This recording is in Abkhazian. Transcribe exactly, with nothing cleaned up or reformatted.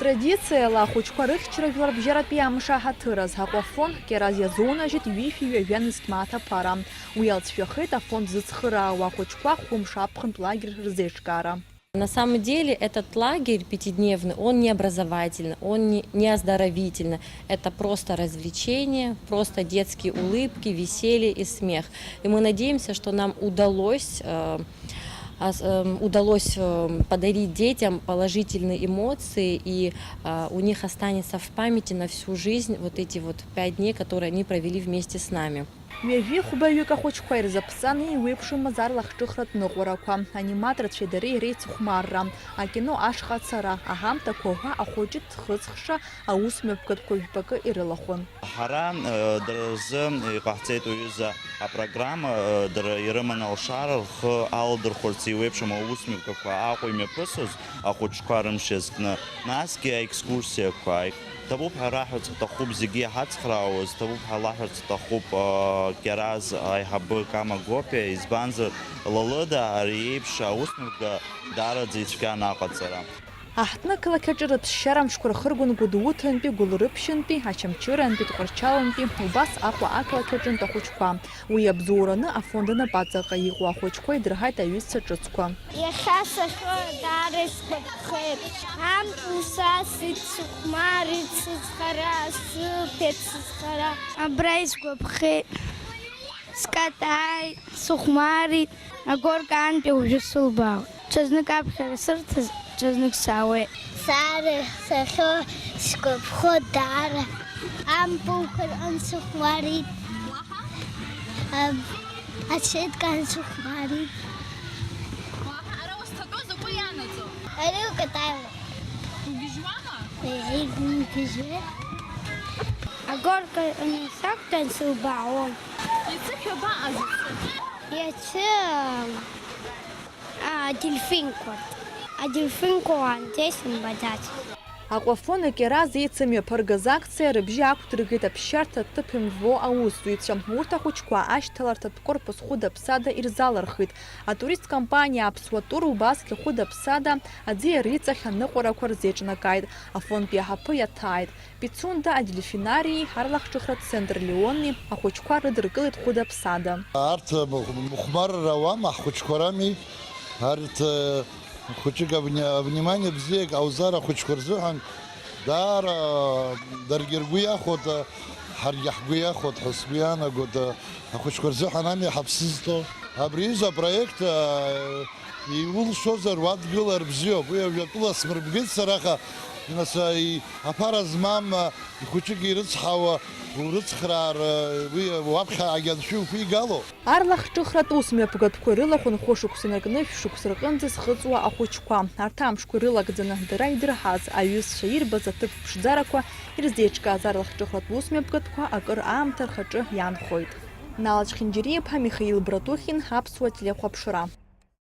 Традициала ахәыҷқәа рыхьчара жәларбжьаратәи амш аҳаҭыр азы Аҟәафон Кьараз иазунажьит ҩышәи ҩажәа нызқь мааҭ аԥара. Уи алҵшәахеит афонд зыцхыраауа ахәыҷқәа хәымш аԥхынтә лагер рзеиҿкаара. На самом деле этот лагерь пятидневный, он не образовательный, он не, не оздоровительный. Это просто развлечение, просто детские улыбки, веселье и смех. И мы надеемся, что нам удалось, э, ас- эм, удалось, эм, подарить детям положительные эмоции, и, э, у них останется в памяти на всю жизнь вот эти вот пять дней, которые они провели вместе с нами. Ҩажәи хәбаҩык ахәыҷқәа ирзаԥҵан еиуеиԥшымыз арлахҿыхратә ныҟәарақәа, аниматорцәеи дареи реицыхәмарра, акино ашҟа ацара, аҳамҭақәа уҳәа ахәыҷы дхыҵхша аус мҩаԥгатәқәа жәпакы ирылахәын. Ҳара, э, дара рзы иҟаҳҵеит уҩыза апрограмма, э, дара ирыман алшара рхы аладырхәырц еиуеиԥшым аус мҩаԥгатәқәа Аҟәа имҩаԥысуаз ахәыҷқәа рымш иазкны, насгьы аекскурсиақәа, Ҭабуп ҳәа раҳәарц ҭахуп зегьы иҳацхраауаз, ҭабуп ҳәа лаҳәарц ҭахуп, аа, Кьараз аиҳабы Кама Гопиа, избанзар, Лалыда ари еиԥш аусмҩаԥга даараӡа ицәгьан аҟаҵара. Аҳҭны ақалақь аҿы рыԥсшьара амшқәа рхыргон Гәдоуҭантәи, Гәылрыԥшьынтәи, Очамчырантәи, Тҟәарчалнтәи, убас Аҟәа ақалақь аҿынтә ахәыҷқәа. Уи абзоураны афонд анапаҵаҟа иҟоу ахәыҷқәа идырҳаит аҩызцәа ҿыцқәа. Иахьа сахьо даара исгәаԥхеит. Ампыл сасит, сыхәмарит, сызхара, сыԥеит, сызхара. Абра исгәаԥхеит. Скатааит, сыхәмарит. Агоркаантәи уажәы сылбаауеит. Ҽазнык аԥхьара сырҭаз, ҽазнык саауеит. Сара сахьо сгәаԥхо даара. Ампылқәа рҟынтә сыхәмарит. Уаҳа? Ам, аҽеидкаан сыхәмарит. Уаҳа, ара узҭатәоу закәу ианаӡо? Ари укатаиуа. Угьежьуама? Еи, угьежьуеит. Агорка рҟны сақәтәан сылбаауан. Иацы шәабаҟаз, иацы? Иацы, ам, А, адельфинқәа. Адельфинқәа уаанӡа исымбаӡац. Аҟәафон акьараз еицымҩаԥыргаз акциа рыбжьы ақәдыргеит аԥсшьарҭа ҭыԥ имво аусзуҩцәа. Урҭ ахәыҷқәа ашьҭаларҭатә корпус хәыда-ԥсада ирзалырхит. Атуристтә компаниа Аԥсуа тур убасгьы хәыда-ԥсада аӡиа риҵахь аныҟәарақәа рзеиҿнакааит, афондтәи аҳаԥы иаҭааит. Пицунда, адельфинари, арлахҿыхратә центр Леони ахәыҷқәа рыдыркылеит хәыда-ԥсада. Арҭ мыхә-, мыхәмарра ауама, ҳхәыҷқәа рами. Арҭ, э, хәыҷык авни-, авнимание бзиак ауазар ахәыҷқәа рзыҳәан даара даргьы ргәы иахәоит, э, ҳаргьы ҳгәы иахәоит ҳәа сгәы иаанагоит, э, ахәыҷқәа рзыҳәан ами ҳаԥсы зҭоу. Абри изы апроект, э, Иулшозар, уадгылар бзиоуп. Уи ажәатәыла смырбгеит сара, аха, нас, и-, аԥара змам, а, ихәыҷык ирыцҳауа урыцхраар, а, уи уаԥхьа агьаншәи уқәигало? Арлахҿыхратә ус мҩаԥгатәқәа ирылахәын хәышықәса наркны шәшықәса рҟынӡа зхыҵуа ахәыҷқәа. Арҭ амшқәа ирылагӡаны дара идырҳаз, аҩызцәа ирбаз аҭыԥ ԥшӡарақәа ирзеиҿкааз арлахҿыхратә ус мҩаԥгатәқәа акыр аамҭа рхаҿы иаанхоит. Нала Чхинџьариа-иԥа, Михаил Братухин, Аԥсуа телехәаԥшра.